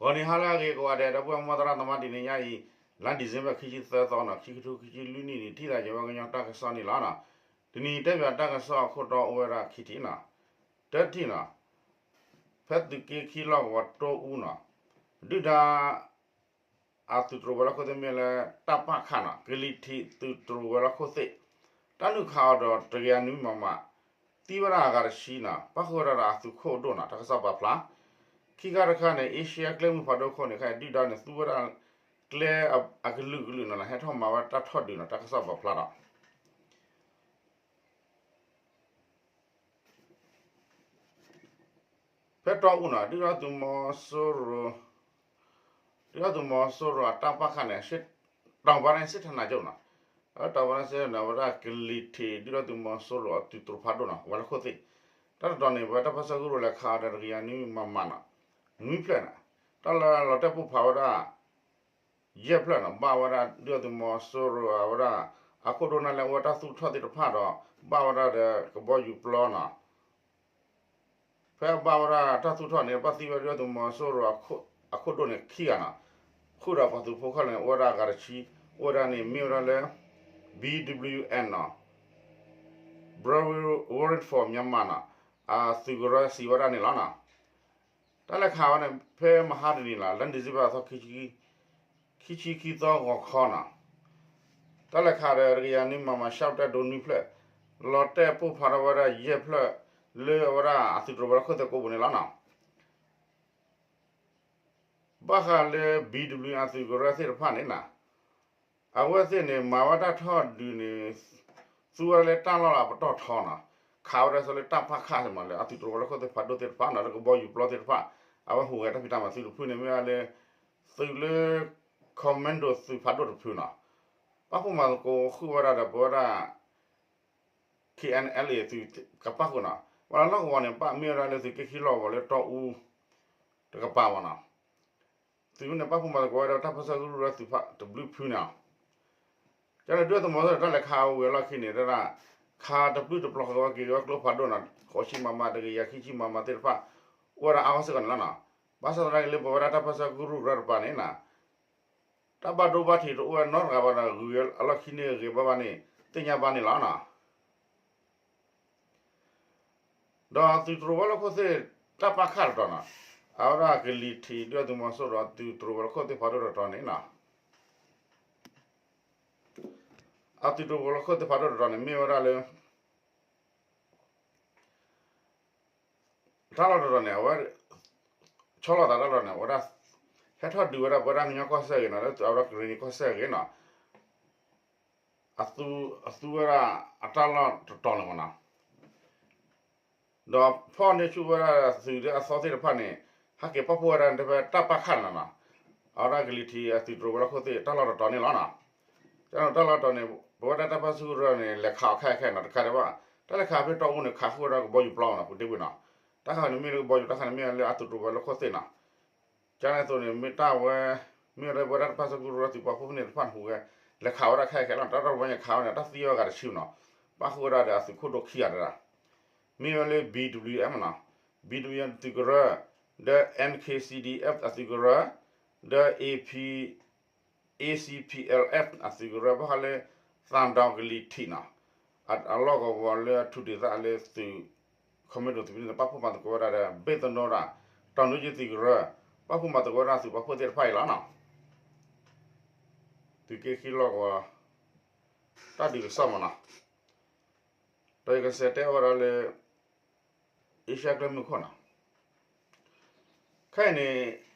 ဂီၤနံၤဟါလၢအဂ့ၤကိးဂၤဒဲး ဒီပုၢ်ဝဲၢ်မုၢ်သရၣ်သမါ တနံၤညါအံၤ လါ December ခံဆံသၢသီနီၤ ခံကထိခံဆံလွံၢ်နံၣ်န့ၣ် ထံၣ်သးက့ၤဝဲကညီတၢ်ကစီၣ်န့ၣ်လီၤနီၤ. တနံၤတဲဘၣ်တၢ်ကစီၣ်အခိၣ်တီအိၣ်ဝဲဒၣ်ခံထံၣ်နီၤ. တထံၣ်နီၤ ဖဲသုးက့ခံလီၢ်ကဝီၤတိအူနီၤ ဒုၣ်ဒါ အသုးတြိၤဝဲၤလီၢ်ခိၣ်သ့ၣ်မ့ၢ်လၢ တၢ်ပၣ်ခၣ်နီၤ ကလံၤထံးသုးတြိၤဝဲၤလီၢ်ခိၣ်သ့ၣ် တၢ်နုာ်ခးအီၤဒီးတကယၤနွံမမ သံဝဲဒၣ်အဂၤတဆံနီၤ ပၣ်ဃုာ်ဝဲဒၣ်ဒီးအသုးခိၣ်ဒိၣ်နီၤ တၢ်ကစီၣ်ပာ်ဖျါ. ခံခါတခါန့ၣ် အ့ရှံယါကျဲမုၢ်ဖးဒိၣ်ခိၣ်န့ၣ် ခဲအံၤဒုၣ်ဒါန့ၣ် သူဝဲဒၣ်ကျဲအကလုာ်ကလုာ်နီၤ ဟဲထီၣ်မၤဝဲတၢ်ထီၣ်ဒုးနီၤ တၢ်ကစီၣ်ပာ်ဖျါဒီး ဖဲတီအူနီၤ ဒုၣ်ဒါသုးမီၤစိရိၤ ဒုၣ်ဒါသုးမီၤစိရိၤအတၢ်ပၣ်ခၣ်န့ၣ် တောင်ပိုင်းတိုင်းစစ်ဌာနချုပ်နီၤ အဝဲ တောင်ပိုင်းတိုင်းစစ်ဌာနချုပ် ဝဲဒၣ်ကလံၤထံး ဒုၣ်ဒါသုးမီၤစိရိၤအသုးတြိၤဖးဒိၣ်နီၤ ဝဲၤလီၢ်ခိၣ်သ့ၣ် တၢ်တတီၤန့ၣ် ပဝဲတၢ်ပၢဆှၢကရူၢ်လဲၤခးအီၤဒီးတကယၤနွံမမနီၤ နွံဖျၢၣ်နီၤ တၢ်လၢလီၤတဲာ်ပိၢ်ဖးဝဲဒၣ် ယဲၢ်ဖျၢၣ်နီၤ ဘၣ်ဝဲဒၣ်ဒုၣ်ဒါသုးမီၤစိရိၤအဝဲဒၣ် အခိၣ်ဒိၣ်နၢ်လဲၣ်အိၣ်ဝဲတၢ်သူၣ်ထီၣ်သ့ၣ်တဖၣ်ဒီး ဘၣ်ဝဲဒၣ်ဒီးကဘီယူၤပျီနီၤ ဖဲအဘၣ်ဝဲဒၣ်တၢ်သူၣ်ထီၣ်န့ၣ် ဘၣ်သံဝဲဒၣ်ဒုၣ်ဒါသုးမီၤစိရိၤအခိၣ်ဒိၣ်န့ၣ်ခံဂၤနီၤ ဃုာ်ဒီးပှၤသုးဖိခဲလၢာ်န့ၣ် အိၣ်ဝဲဒၣ်အဂၤတဆံ အိၣ်ဝဲဒၣ်န့ၣ် မ့ၢ်ဝဲဒၣ်လၢ ဘီဒဘလယူၣ်အၣ်နီၤ Brave Warrior for Myanmar နီၤ အသုးကရၢစံးဝဲဒၣ်န့ၣ်လီၤနီၤ တၢ်လဲၤခးဝဲန့ၣ် ဖဲမဟါတနံၤလီၤ လါ December အသီ ခံဆံခံသီဂီၤခီနီၤ တၢ်လဲၤခးဒီးတကယၤနွံမမ ရှဲတဲဒိနွံဖျၢၣ် လီၤတဲာ်ပိၢ်ဖးထီၣ်ဝဲဒၣ်ယဲၢ်ဖျၢၣ် လၢအဝဲဒၣ်အသုးတြိၤဝဲၤလီၢ်ခိၣ်သ့ၣ်ကိးပူၤန့ၣ်လီၤနီၤ ဘၣ်ဃးလၢ ဘီဒဘလယူၣ်အသုးကရၢသ့ၣ်တဖၣ်န့ၣ်နီၤ အဝဲသ့ၣ်န့ၣ် မၤဝဲတၢ်ထီၣ်ဒုးန့ၣ် သူဝဲလၢတၢ်လီၢ်လၢအပတီၢ်ထီနီၤ ခးဝဲဒၣ်စ့ၢ်လၢတၢ်ပၣ်ခၣ်မးလၢအသုးတြိၤဝဲၤလီၢ်ခိၣ်သ့ၣ်ဖးဒိၣ်သ့ၣ်တဖၣ်နီၤ လၢကဘီယူၤပျီသ့ၣ်တဖၣ် အဝဲဟူးဂဲၤတၢ်ဖံးတၢ်မၤသုတဖုန့ၣ် မ့ၢ်ဝဲလၢ သုးလၢ commando သုးဖးဒိၣ်တဖုနီၤ ပၣ်ဖှိၣ်မၤသကိးဃုာ်ဝဲဒၣ်ဒီးပဝဲဒၣ် K N L A သုးကပၣ်ဃုာ်နီၤ ပှၤလၢလီၢ်ကဝီၤန့ၣ် ပၣ်မ့ၢ်ဝဲဒၣ်လၢသုးက့ခံလီၢ်ကဝီၤလၢတီအူ တကပၤမးနီၤ သုးန့ၣ် ပၣ်ဖှိၣ်မၤသကိးဝဲဒၣ်တၢ်ပၢဆှၢကရူၢ်လၢသုးဖးတဘျုးဖုန့ၣ် ကန့ၣ်ဒုၣ်ဒါသုးမီၤစိရိၤတၢ်လဲၤခးဝဲဝံၤအလီၢ်ခံန့ၣ် တၢ်ခးတပျုၢ်တပျီဃီဝဲက့ၤဝဲကျိဖးဒိၣ်နီၤ ဃိးဆံမမ တကယၤခံဆံမမသ့ၣ်တဖၣ် အိၣ်ဝဲဒၣ်အါဂီၢ်စ့ၢ်ကီးန့ၣ်လီၤနီၤ ဘၣ်ဆၣ်သနာ်က့လၢပဝဲဒၣ်တၢ်ပၢဆှၢကရူၢ်ကရၢတပၤန့ၣ်နီၤ တၢ်ဘၣ်ဒိဘၣ်ထံးတအိၣ်ဝဲနီတဂၤဘၣ်ဒီး ဂုၤအလီၢ်ခံန့ၣ်ဂ့ၤဘၣ်ဘၣ်န့ၣ် သ့ၣ်ညါဘၣ်န့ၣ်လီၤနီၤ ဒီးသုးတြိၤဝဲၤလီၢ်ခိၣ်သ့ၣ် တၢ်ပၣ်ခၣ်တတီၤနီၤ အဝဲဒၣ်ကလံၤထံးဒုၣ်ဒါသုးမီၤစိရိၤအသုးတြိၤဝဲၤလီၢ်ခိၣ်သ့ၣ်ဖးဒိၣ်တတီၤန့ၣ်နီၤ အသုးတြိၤဝဲၤလီၢ်ခိၣ်သ့ၣ်ဖးဒိၣ်တတီၤန့ၣ် မ့ၢ်ဝဲဒၣ်လၢ တၢ်လီၢ်တတီၤန့ၣ် အဝဲ ဆီလီၤသးတၢ်လီၢ်န့ၣ် အဝဲဒၣ် ဟဲထီၣ်ဒုးဝဲဒၣ်ပဝဲဒၣ်ကညီကီၢ်စဲၣ်အဂ့ၢ်နီၤ လၢအဝဲဒၣ်ကရ့ၣ်နံၤကီၢ်စဲၣ်အဂ့ၢ်နီၤ အသူဝဲဒၣ်အတၢ်လီၢ်တတီၤန့ၣ်မးနီၤ ဒီးဖီၣ်န့ၢ်ဆူၣ်ဝဲဒၣ်သုးလၢအသီသ့ၣ်တဖၣ်န့ၣ် ဟဲက့ၤပၣ်ဖှိၣ်ဝဲဒၣ်ဖဲတၢ်ပၣ်ခၣ်န့ၣ်လီၤနီၤ အဝဲဒၣ်ကလံၤထံးအသုးတြိၤဝဲၤလီၢ်ခိၣ်သ့ၣ်တၢ်လီၢ်တတီၤန့ၣ်လီၤနီၤ ကန့ၣ်တၢ်လီၢ်တတီၤန့ၣ် ပဝဲဒၣ်တၢ်ပၢဆှၢကရူၢ်န့ၣ် လဲၤခးအီၤခဲအံၤခဲအံၤနီၤ တခါဒံးဘၣ် တၢ်လဲၤခးဖဲတီအူန့ၣ် ခးဃုာ်ဝဲဒၣ်ကဘီယူၤပျီနီၤ ပူၤတ့ၢ်ဝံၤနီၤ တၢ်ခးန့ၣ်မ့ၢ်လၢကဘီယူၤ တၢ်ခးန့ၣ်မ့ၢ်လၢအသုးတြိၤဝဲၤလီၢ်ခိၣ်သ့ၣ်နီၤ ကန့ၣ်အသိးန့ၣ် မ့ၢ်တၢ်ဝဲ မ့ၢ်ဝဲဒၣ်ပဝဲဒၣ်တၢ်ပၢဆှၢကရူၢ်သုးပာ်ဖှိၣ်ဖဲန့ၣ်တဖၣ်န့ၣ်ဟူးဂဲၤ လဲၤခးဝဲဒၣ်ခဲအံၤခဲအံၤလီၤ တၢ်တီၢ်တဝဲန့ၣ်ခးဝဲန့ၣ် တၢ်သံဝဲအဂၤတဆံနီၤ ပၣ်ဃုာ်ဝဲဒၣ်ဒီးအသုးခိၣ်ဒိၣ်ခံဂၤတဂၤ မ့ၢ်ဝဲလၢ ဘီဒဘလယူၣ်အၣ်နီၤ ဘီဒဘလယူၣ်အၣ်သုးကရၢ ဒီး အ့ၣ်ခ့ၣ်စံၣ်ဒီၣ်အၣ် အသုးကရၢ ဒီး အ့ၣ်ပီၣ် အ့ၣ်စံၣ်ပီၣ်အၣ်လ်အၣ် အသုးကရၢ ဘၣ်ဃးလၢ သံတောင်ကလံၤထံးနီၤ အလီၢ်ကဝီၤလၢအထူးဒေသလၢသုး ခီမ့ၣ်ဒိၣ်သုးဖဲန့ၣ် ပၣ်ဖှိၣ်မၤသကိးဝဲဒၣ်ဒီး ဘ့ၣ်သနိတၢ် တီၤနွံကၠံသုးကရၢ ပၣ်ဖှိၣ်မၤသကိးဝဲဒၣ်သုးပာ်ဖှိၣ်သ့ၣ်တဖၣ်အံၤလီၤနီၤ သုးက့ခံလီၢ်ကဝီၤ တၢ်ဒုးကစီၣ်မးနီၤ ဒီးယကစးတဲဝဲဒၣ်လၢ အ့ရှါကျဲမုၢ်ခိၣ်နီၤ ခဲအံၤန့ၣ်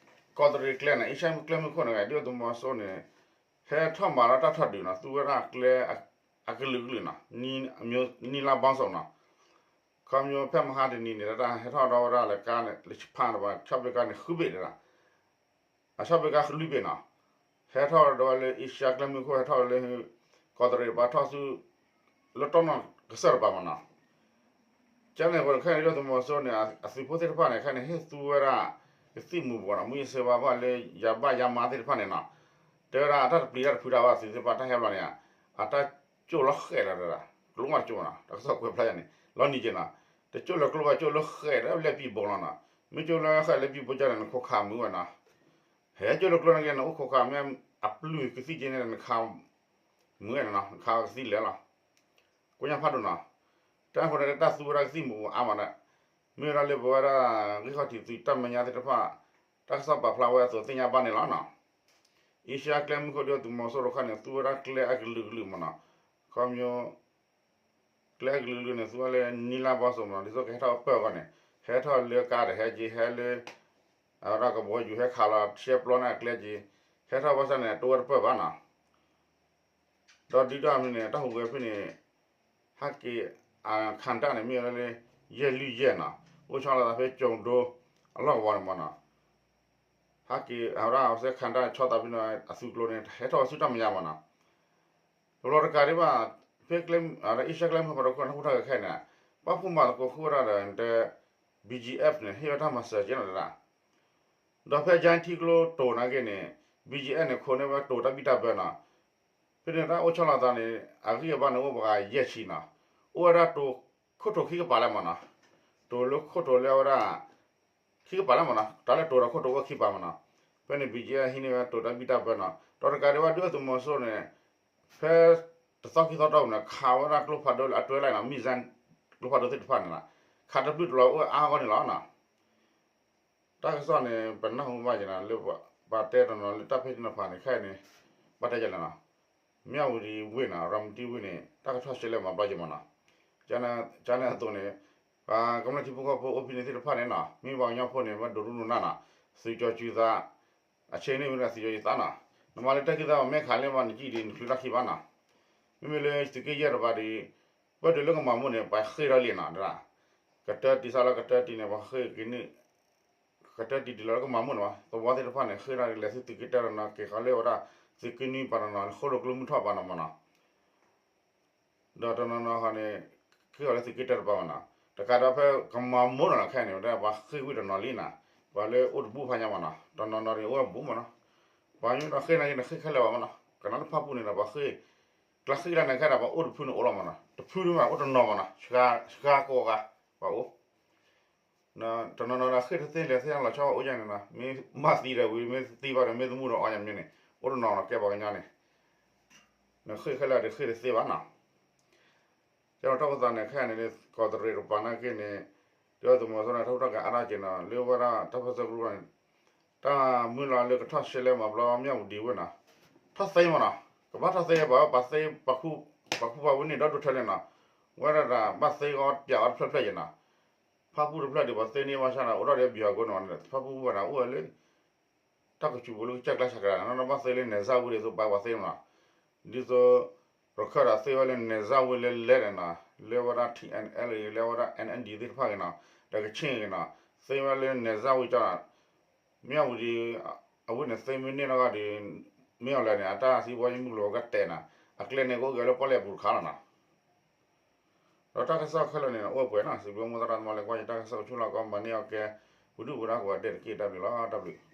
ကီးတရံးကျဲန့ၣ် အ့ရှါကျဲမုၢ်ခိၣ်န့ၣ် ဒုၣ်ဒါသုးမီၤစိရိၤန့ၣ် ဟဲထီၣ်မၤလီၤတၢ်ထီၣ်ဒုးနီၤ သူဝဲဒၣ်ကျဲ အကလုာ်ကလုာ်နီၤ နံၤလါဘီစိနီၤ ခီဖျိဖဲမဟါတနံၤန့ၣ် တၢ်ဟဲထီၣ်ဒီးဝဲဒၣ်လၢကါန့ၣ် လၢဆဖၣ်တဘၣ် ဆီၣ်ဘျ့ကါန့ၣ် ဃုဘ့ၣ်တဒၣ် အဆီၣ်ဘျ့ကါလွံၢ်ဘ့ၣ်နီၤ ဟဲထီၣ်ဒီးဝဲလၢအ့ရှါကျဲမုၢ်ခိၣ် ဟဲထီၣ်လၢ ကီးတရံးတပၤထီၣ်ဆူ လၢတီနီၢ်ကစၢၢ်တပၤမးနီၤ ကန့ၣ်အဃိ ခဲအံၤန့ၣ် ဒုၣ်ဒါသုးမီၤစိရိၤန့ၣ် အသုးဖိသ့ၣ်တဖၣ်န့ၣ် ခဲအံၤန့ၣ် ဟ့ၣ်သူဝဲဒၣ် ကသံၣ်မူၤဘှီးနီၤ မူးယစ်ဆေးဝါ ဘၣ်ဃးလၢ ယၤဘၣ်ယၤမါသ့ၣ်တဖၣ်န့ၣ်နီၤ တဲဝဲဒၣ်အတၢ်တပျံၤတၢ်တဖုးတၢ်ဘၣ် သုးသ့ၣ်တဖၣ်တၢ်ဟဲဘျီန့ၣ် အတၢ်ကၠိၣ်လီၤဃဲးလီၤတဒၣ် ကျိမးတကၠိၣ်နီၤ တၢ်ကစီၣ်ကွဲးဖျါယၤန့ၣ် လီၤနံၤက့ၤနီၤ တကၠိၣ်လၢကျိဘၣ်ကၠိၣ်လၢဃဲးဒီးလဲၤပံၤဘိလီၤနီၤ မ့ၢ်ကၠိၣ်လၢဃဲးလဲၤပံၤဘိကၠီန့ၣ် နခိးခးမုာ်ဝဲနီၤ ဟဲကၠိတကျိန့ၣ်က့ၤ နအိၣ်ခိးခးမ့ၢ်အပျုၢ်ကသံၣ်က့န့ၣ် နခးမုၢ်ဝဲန့ၣ်နီၤ နခးကသံၣ်လဲၤလီၤ. ကိညါဖးဒိၣ်နီၤ. တၢ်ဃိန့ၣ် တၢ်သူဝဲဒၣ်ကသံၣ်မူးအါမးဒီး မ့ၢ်ဝဲဒၣ်လၢပဝဲဒၣ် ဂံၢ်ခီၣ်ထံးသုးတၢ်မဲာ်ညါသ့ၣ်တဖၣ် တၢ်ကစီၣ်ပာ်ဖျါဝဲအသိးသ့ၣ်ညါဘၣ်န့ၣ်လီၤနီၤ. အ့ရှါကျဲမုၢ်ခိၣ်ဒုးသုးမီၤစိရိၤခါန့ၣ် သူဝဲဒၣ်ကျဲအကလုာ်ကလုာ်မးနီၤ. ခီဖျိ ကျဲအကလုာ်ကလုာ်န့ၣ် သူဝဲလၢနံၤလါဘီစိၤမးနီၤ ဒ်သိးကဟဲထီၣ်ပၢၢ်အဂီၢ်န့ၣ် ဟဲထီၣ်လၢကါဒီးဟဲက့ၤဟဲလၢ အဝဲဒၣ်ကဘီယူၤ ဟဲခးလီၤရှဲပျီန့ၣ်အကျဲက့ၤ ဟဲထီၣ်ဘၣ်ဆၣ်န့ၣ် တဝဲတပၢၢ်ဘၣ်နီၤ. ဒီးဒုးတၢ်မနုၤန့ၣ် တၢ်ဟူးဂဲၤဖဲန့ၣ် ဟဲက့ၤ အခၣ်တၢ်န့ၣ် မ့ၢ်ဝဲဒၣ်လၢ ယဲၢ်လွံၢ်ယဲၢ်နီၤ အိၣ်ဆီလီၤသးဖဲကၠိၤဒိ အလီၢ်ကဝီၤန့ၣ်မးနီၤ. ဟဲက့ၤ အဝဲဒၣ်စဲခၣ်တၢ်ဆီသးဖဲန့ၣ် အသုးကျိၤန့ၣ် ဟဲထီၣ်ဝဲဆူတၢ်မဲာ်ညါမးနီၤ. တဘျီတကးဒံးဘၣ် ဖဲ အ့ရှါကျဲမုၢ်ဟါဖးဒိၣ်ခိၣ်န့ၣ် ဟူထီၣ်က့ၤခဲအံၤန့ၣ် ပာ်ဖှိၣ်မၤသကိးဃုာ်ဝဲဒၣ်ဒီး တဲ ဘံၣ်ကၠံၣ်အဲၣ်ဖ်န့ၣ် ဟ့ၣ်ဝဲတၢ်မၤစၢၤကဲနီၤတဒၣ် ဒီးဖဲကၠၣ်ထံကျိတိၤနာ်က့န့ၣ် ဘံၣ်ကၠံၣ်အဲၣ်ဖ်န့ၣ် ခိးန့ၢ်ဝဲတိၤတၢ်ဘံၣ်တၢ်ဘၢနီၤ. ဖဲန့ၣ်တၢ်အိၣ်ဆီလီၤသးန့ၣ် အဂံၢ်အဘါန့ၣ်အိၣ်ပှၤယဲၢ်ဆံနီၤ. အိၣ်ဝဲဒၣ်တိၤခိၣ်တိၤခံကပၤလၢမးနီၤ. တိၤလၢခိၣ်တိၤလၢအဝဲဒၣ် ခံကပၤလၢမးနီၤ တၢ်လၢတိၤဒီးခိၣ်တိၤအိၣ်ခံကပၤမးနီၤ. ဖဲန့ၣ် ဘံၣ်ကၠံၣ်အဲၣ်ဖ် ဟံးန့ၢ်ဝဲတိၤတၢ်ဘံၣ်တၢ်ဘၢနီၤ ဒီးတကးဒံးဘၣ်ဒုးသုးမီၤစိရိၤန့ၣ် ဖဲ တသီခံသီတီၢ်ပူၤန့ၣ် ခးဝဲဒၣ်ကျိဖးဒိၣ်လၢအတွဲလၢ်နီၤ မံၣ်စဲၣ် ကျိဖးဒိၣ်သ့ၣ်တဖၣ်န့ၣ်လီၤ. ခးတပျုၢ်တလီၤအိၣ်အါအါဂီၢ်န့ၣ်လီၤနီၤ. တၢ်ကစီၣ်န့ၣ် ပနၢ်ဟူဘၣ်က့ၤနီၤ လၢပှၤတဲတနီၤလၢတၢ်ဖဲတနီၤဖးန့ၣ် ခဲအံၤန့ၣ် ဘၣ်တဲယလဲၣ်နီၤ မၠၣ်ဝတံၤဝ့ၢ်နီၤ ရၤမတံဝ့ၢ်န့ၣ် တၢ်ကထီၣ်ရှဲလဲၣ်မၤဘျီက့ၤမးနီၤ. ကန့ၣ်အသိးန့ၣ် ပှၤကမျၢၢ်ထံဖိကီၢ်ဖိအိၣ်ဖဲန့ၣ်သ့ၣ်တဖၣ်န့ၣ်နီၤ မ့ၢ်ပှၤကညီဖိန့ၣ် ဘၣ်ဒိးရူၢ်ဒိးနၢ်နီၤ သုးကၠီၤစုသး အဆ့န့ၣ်ဝဲဒၣ်သုးကၠီၤစုသးနီၤ. နမၤလၢတၢ်ခံသၢဘၣ် မ့ၢ်ခးလၢပှၤနကံၣ်ဒံး နချုးတၢ်ခံဘၣ်နီၤ. မ့မ့ၢ်လၢသုးက့ယဲၢ်တပၤဒီး ပၢၢ်တုၤလၢကမၤမိၢ်န့ၣ် ပှၤဃ့ၢ်ထီၣ်လံနီၤ ကတၢၢ်တံၢ်စၢ်လီၤ ကတၢၢ်တံၢ်န့ၣ် ပှၤဃ့ၢ်က့ၤန့ၣ် ကတၢၢ်တံၢ်တံၢ်လီၤလၢကမၤမိၢ်န့ၣ်မး သဝီသ့ၣ်တဖၣ်န့ၣ် ဃ့ၢ်ထီၣ်လဲၤဆူသုးက့တၢၢ်တနီၤ က့ၤဃီၤလၢဝဲဒၣ် သုးက့နွံပၤတနီၤ ဃိၣ်လိာ်ကျိမုၢ်ထီၣ်ပၤတနီၤမးနီၤ. ဒီးတနီၤနီၤဃီန့ၣ် ဃ့ၢ်ဃီၤလၢသုးက့တၢၢ်တပၤမးနီၤ. တကးဒီးဖဲကမၤမိၢ်နီၤ ခဲအံၤန့ၣ် ဝဲဒၣ်ပှၤဃ့ၢ်ဝံၣ်တနီၤလံနီၤ ပှၤလၢအိၣ်တဘူၣ်ဖးညါမးနီၤ တနီၤနီၤန့ၣ် အိၣ်တဘူၣ်မးနီၤ. ပှၤမ့ၢ်ဒီးဃ့ၢ်နာ်က့န့ၣ် ဃ့ၢ်ခဲလၢာ်ဘၣ်မးနီၤ ကနီၤလၢဖၣ်ပူၣ်န့ၣ်ဒီး ပှၤဃ့ၢ် ကျါဃ့ၢ်လၢန့ၣ် ခဲဒၣ်ပှၤအိၣ်တဖုန့ၣ်အိၣ်လီၤမးနီၤ တဖုန့ၣ်မး အိၣ်တနီၤမးနီၤ ဆှါကိးဂၤ ပှၤအိၣ် တနီၤနီၤဒီးဃ့ၢ်တသ့လဲၣ်သ့ၣ်လီၤဆီအိၣ်ယါန့ၣ်နီၤ မ့ၢ်မၤသံဒီးဝံၤ မ့ၢ်သံဘၣ်ဒီး မ့ၢ်သမူဒီးအီယါမ့ၢ်န့ၣ် အိၣ်တနီၤနီၤ ကဲပှၤကညီန့ၣ် နဃ့ၢ်ခဲလၢာ်ဒီးဃ့ၢ်တသ့ဘၣ်နီၤ. ကဲဒီးတၢ်အိၣ်သးန့ၣ် ခဲအံၤန့ၣ် ကီးတရံးတပၤနာ်က့န့ၣ် ဒုးသုးမီၤစိရိၤန့ၣ် ထီၣ်ထီၣ်က့ၤအါထီၣ်က့ၤနီၤ လၢဝဲဒၣ်တၢ်ပၢၢ်ဆၢကရူၢ်န့ၣ် တၢ်မုၢ်လီၤလၢကထီၣ်ရှဲလဲၣ်မၤဘျီမၠၣ်ဝတံၤဝ့ၢ်နီၤ ထီၣ်သ့မးနီၤ ကဘၣ်ထီၣ်သ့ ပှၤဝဲပှၤသ့ ပှၤခူပှၤဝ့ၢ်န့ၣ်ဒီဒူၣ်ထဲလဲၣ်နီၤ ဝဲဒၣ်ဘၣ်သ့အီၤပၠးအီၤတဖျၢၣ်ဖျၢၣ်ယဲနီၤ ဖၣ်ပူၣ်တဖျၢၣ်ဒီးပှၤသ့န့ၢ်ဘၣ်ဆၣ်ဒီး အိၣ်ထီၣ်ဒီးဘံၣ်အီၤကိးနီၤ ဖၣ်ပူၣ်ဝဲဒၣ်အိၣ်ဝဲလၢ တၢ်ကစူၤပူၤလၢကစၢၢ်ကျါဆးကရၤနီၤ ဘၣ်သ့လၢနဲၣ်စၢ်ဝ့ၢ်ဒ်သိးပှၤပှၤသ့မးနီၤ ဒ်သိး ရခၢၣ်ဒီးသ့ဝဲလၢနဲၣ်စၢ်ဝ့ၢ်လၢလဲၣ်န့ၣ်နီၤ လၢဝဲဒၣ် ထံၣ်အဲၣ်အဲလ် လၢဝဲဒၣ် အ့ၣ်အၣ်ဒီးသ့ၣ်တဖၣ်ဂ့ၤနီၤ ဒီးကခ့ၣ်ဂ့ၤနီၤ သ့ဝဲလၢနဲၣ်စၢ်ဝ့ၢ်ကၠီနီၤ မ့ၢ်အဝံၤဒီး အဝ့ၢ်န့ၣ်သ့မ့ၢ်န့ၢ်လီၤဂာ်ဒီး မ့ၢ်အီၤလဲၣ်န့ၣ် အတၢ်စံးဘီယမုၢ်ကျိၤဝဲၤကွာ်တဲာ်နီၤ အကျဲန့ၣ်ကအိၣ်က့ၤလၢပီၣ်လဲၣ်အပူၤတခါလီၤနီၤ ဒီးတၢ်ကစီၣ်ခဲလၢာ်န့ၣ် အိၣ်ပှဲၤနီၤ စံးဘျုးမိၢ်သရၣ်သမါလၢကွၢ်ယတၢ်ကစီၣ်ကဆူၣ်လီၤကီး မၤန့ၢ်အီၤကဲ ပဒုၣ်ပဒါကိးဂၤဒဲးတက့ၢ် တၢ်ဘျုးလီၤ တၢ်ဘျုး